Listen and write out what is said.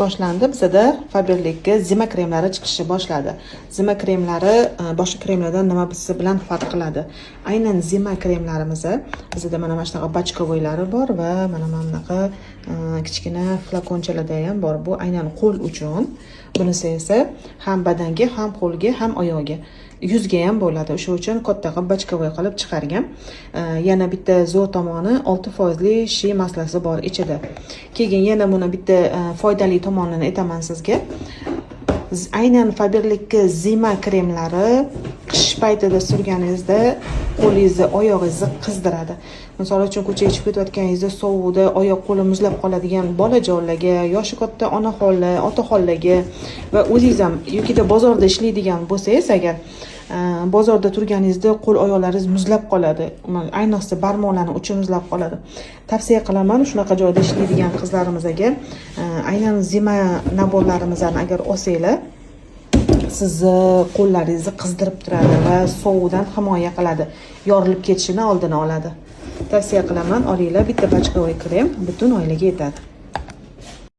Boshlandi, bizada Faberlikka Zima kremlari chiqishni boshladi. Zima kremlari boshqa kremlardan nimasi bilan farq qiladi? Aynan Zima kremlarimiz bizada mana shunaqa бочковой lari bor va mana bunaqa kichkina flakonchalarda ham bor. Bu aynan qo'l uchun, bunisi esa ham badanga, ham qo'lga, ham oyoqga, yuzga ham bo'ladi. O'sha uchun katta qilib, бочковой qilib chiqargan. Yana bitta zo'r tomoni, 6 foizli ши масло si bor ichida. Keyin yana buni bitta foydali tomonini aytaman sizga. Aynan Faberlikka Zima kremlari qish paytida surganingizda qo'lingizni, oyog'ingizni qizdiradi. Misol uchun, ko'chaga chiqib ketayotganingizda sovuqda oyoq qo'li muzlab qoladigan bolajonlarga, yoshi katta onaxonlar, otaxonlarga va o'zingiz ham yokida bozorda ishlaydigan bo'lsangiz agar, bozorda turganingizda qo'l oyoqlaringiz muzlab qoladi, ayniqsa barmoqlarni uchi muzlab qoladi. Tavsiya qilaman, shunaqa joyda ishlaydigan qizlarimizga aynan Zima набор larimizni agar olsanglar, sizni qo'llaringizni qizdirib turadi va sovuqdan himoya qiladi, yorilib ketishini oldini oladi. Tavsiya qilaman, olinglar. Bitta бочковой krem butun oilaga yetadi.